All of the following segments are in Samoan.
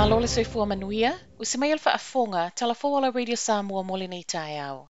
Malo le soifua manuia, usi mai o le faafofoga, tala fou a la Radio Samoa mo lenei taeao.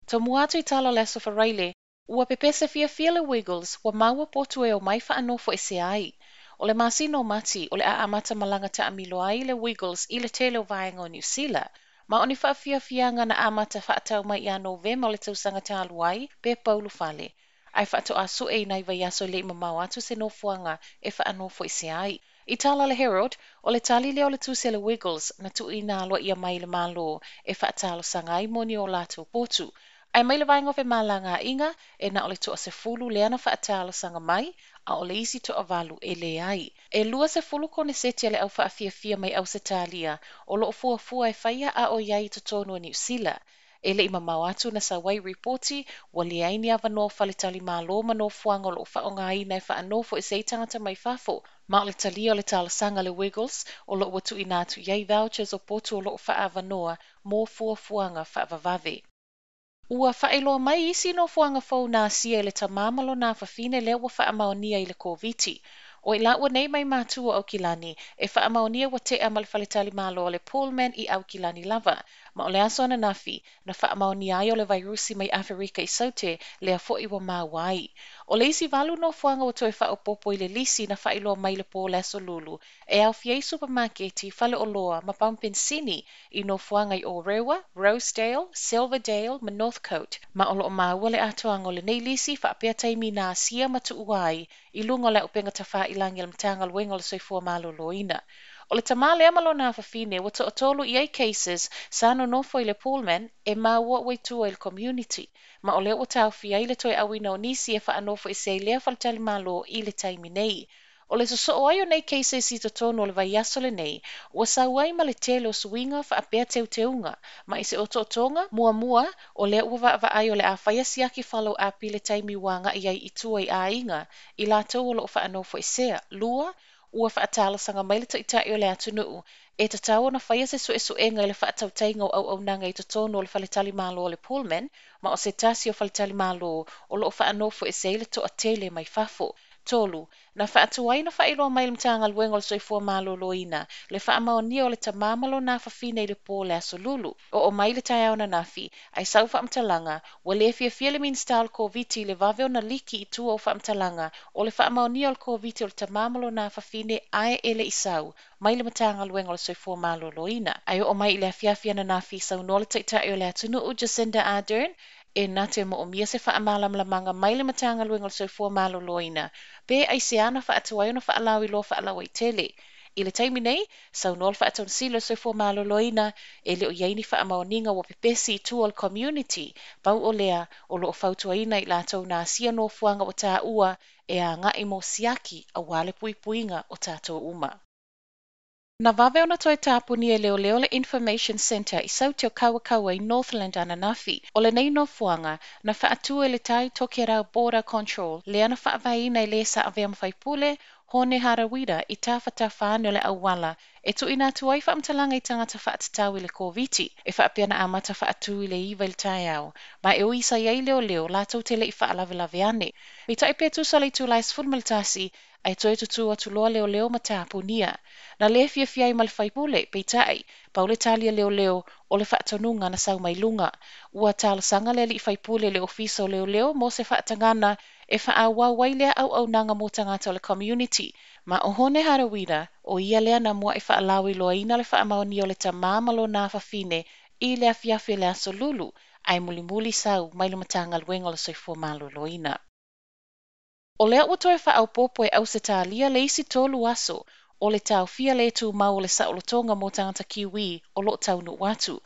Tomua atu i tala o le Aso Faraile, ua pepese fiafia le Wiggles, ua maua potu e omai faanofoesea ai. O le masina o Mati, o le a amata malaga taamilo ai le Wiggles i le tele o vaega o Niu Sila. Ma o ni faafiafiaga na amata faatau mai ia Novema o le tausaga talu ai pe pau ulufale, ae faatoa sue i nai vaiaso e le i mamao atu se nofoaga e faanofoesea ai. I tala a le Herald, o le tali lea o le tusi a le Wiggles na tuuina aloaia mai i le Malo e faatalosaga ai mo ni o latou potu. Ae mai le vaega o femalagaaiga, e na o le toasefulu lea na faatalosaga mai, a o le isi toavalu e leai. E 20 koneseti a le au faafiafia mai Ausetalia o lo o fuafua e faia a o i ai i totonu o Niu Sila. E le i mamao atu na sau ai ripoti ua leai ni avanoa o faletalimalo ma nofoaga o lo o faaaogaina e faanofoesea ai tagata mai fafo. Ma o le talia o le talosaga a le Wiggles o lo o ua tuuina atu i ai vouchers o potu o lo o faaavanoa mo fuafuaga faavavave. Ua faailoa mai isi nofoaga fou na asia e le tamā ma lona afafine lea ua faamaonia i le Koviti. O i laua nei mai Matu o Aukilani e faamaonia ua tea ma le faletalimalo o le Pullman i Aukilani lava. Ma o le aso ananafi na faamaonia ai o le vairusi mai Aferika i Saute lea foi ua maua ai. O le isi valu nofoaga ua toe faaopoopo i le lisi na faailoa mai i le po o le Aso Lulu e aofia ai supamaketi, faleoloa ma pamu penisini i nofoaga i Ōrewa, Rosedale, Silverdale ma Northcote. Ma o lo o maua le atoaga o lenei lisi faapea taimi na asia ma tuua ai i luga o le auupega tafailagi a le Matagaluega o le Soifua Maloloina. O le tamā lea ma lona afafine ua toatolu i ai cases sa nonofo i le Pullman e maua ua i tua i le community, ma o lea ua taofia ai le toe auina o nisi e faanofoesea i lea faletalimalo i le taimi nei. O le sosoo ai o nei cases i totonu o le vaiaso lenei, ua sau ai ma le tele o suiga faapea teuteuga, ma i se otootoga muamua o lea ua vaavaai o le a faia siaki follow up i le taimi ua agai ai i tua i aiga i latou o lo o faanofoesea. Lua, ua faatalosaga mai le Taitai o le atunuu e tatau ona faia se suesuega i le faatautaiga o auaunaga i totonu o le faletalimalo o le Pullman, ma o se tasi o faletalimalo o lo o faanofoesea ai le toatele mai fafo. Tolu, na faatuai ona faailoa mai e le Matagaluega o le Soifua Maloloina le faamaonia o le tamā ma lona afafine i le po o le Aso Lulu. Oo mai le taeao ananafi, ae sau faamatalaga, ua le fiafia le Minisita o le Koviti i le vave ona liki i tua o faamatalaga o le faamaonia o le Koviti o le tamā ma lona afafine ae e le i sau mai le Matagaluega o le Soifua Maloloina. Ae oo mai i le afiafi ananafi, saunoa le Taitai o le atunuu Jacinda Ardern e na te moomia se faamalamalamaga mai le Matagaluega o le Soifua Maloloina pe aisea na faatuai ona faalauiloa faalauaitele. I le taimi nei, saunoa le Faatonusili o le Soifua Maloloina e le o i ai ni faamaoniga ua pepesi i tua o le community, pau o lea o lo o fautuaina i latou na asia nofoaga ua taua e agai mo siaki aua le puipuiga o tatou uma. Na vave ona toe tapunia e leoleo le Information Centre i Saute o Kawakawa i Northland ananafi. O lenei nofoaga, na faatu e le Tai Tokerau Border Control lea na faavaeina e le sa avea ma faipule, Hone Harawira, i tafatafa ane o le auala e tuuina atu ai faamatalaga i tagata faatatau i le Koviti, e faapea na amata faatu i le 9 i le taeao, ma e ui sa i ai leoleo latou te le i faalavelave ane. Peitai pe tusa le itula e 11, ae toe tutū atu loa leoleo ma tapunia. Na le fiafia ai ma le faipule, peitai, pau le tali a leoleo o le faatonuga na sau mai luga. Ua talosaga le alii faipule i le ofisa o leoleo mo se faatagana e faaauau ai lea auaunaga mo tagata o le community. Ma o Hone Harawira, o ia lea na muai faalauiloaina le faamaonia o le tamā ma lona afafine i le afiafi o le Aso Lulu, ae mulimuli sau mai le Matagaluega o le Soifua Maloloina. O lea ua toe faaopoopo e Ausetalia le isi tolu aso o le taofia le tumau o le saolotoga mo tagata Kiwi o lo o taunuu atu.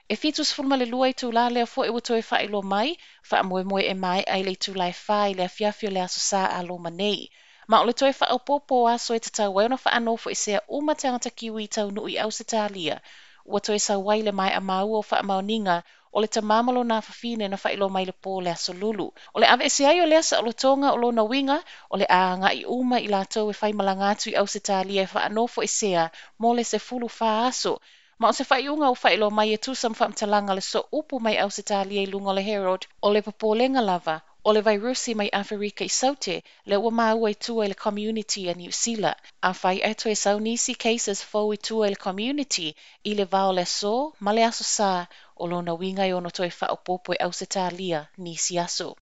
E 72 itulā lea foi ua toe faailoa mai, faamoemoe e maea i le itula e 4 i le afiafi o le Aso Sa a Roma nei. Ma o le toe faaopoopo o aso e tatau ai ona faanofoesea uma tagata Kiwi taunuu i Ausetalia, ua toe sau ai le maea maua o faamaoniga o le tamā ma lona afafine na faailoa mai le po o le Aso Lulu. O le aveese ai o lea saolotoga o lona uiga, o le a agai uma i latou e faimalaga atu i Ausetalia e faanofoesea mo le 14 aso. Ma o se faaiuga ua faailoa mai e tusa ma faamatalaga a le sooupu mai Ausetalia i luga o le Herald, o le popolega lava, O le vairusi mai Aferika i Saute lea ua maua i tua i le community a Niu Sila. Afai ae toe sau nisi cases fou i tua i le community i le va o le aso ma le Aso Sa, o lona uiga e ono toe faaopoopo e Ausetalia nisi aso.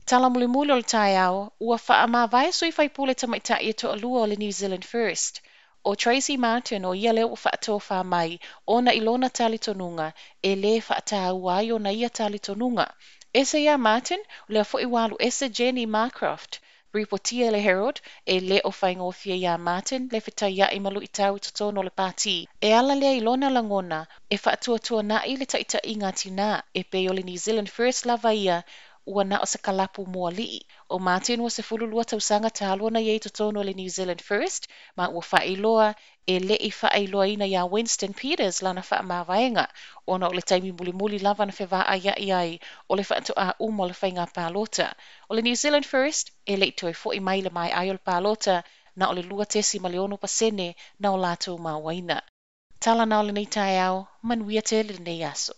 Tala mulimuli o le taeao, ua faamavae sui faipule tamaitai e toalua o le New Zealand First. ʻO Tracey Martin o ia lea ua faatofa mai ona i lona talitonuga e lē faataua ai ona ia talitonuga. Ese iā Martin, o lea foi ua alu ese Jenny Marcroft. Ripotia e le Herald, e le o faigofie iā Martin le fetaiaʻi ma luʻitau i totonu o le pātī. E ala lea i lona lagona e faatuatuanaʻi le taʻitaʻiga a tinā e pei o le New Zealand First lava ia ua na o se kalapu mo aliʻi. ʻO Martin ua 12 tausaga talu ona i ai i totonu o le New Zealand First, ma ua faailoa e le i faailoaina iā Winston Peters lana faamavaega, ona o le taimi mulimuli lava na fevaaiaʻi ai o le faatoā uma o le faiga palota. O le New Zealand First, e le i toe foʻi mai le maea ai o le palota, na o le 2.6% na o latou mauaina. Tala na o lenei taeao, manuia tele lenei aso.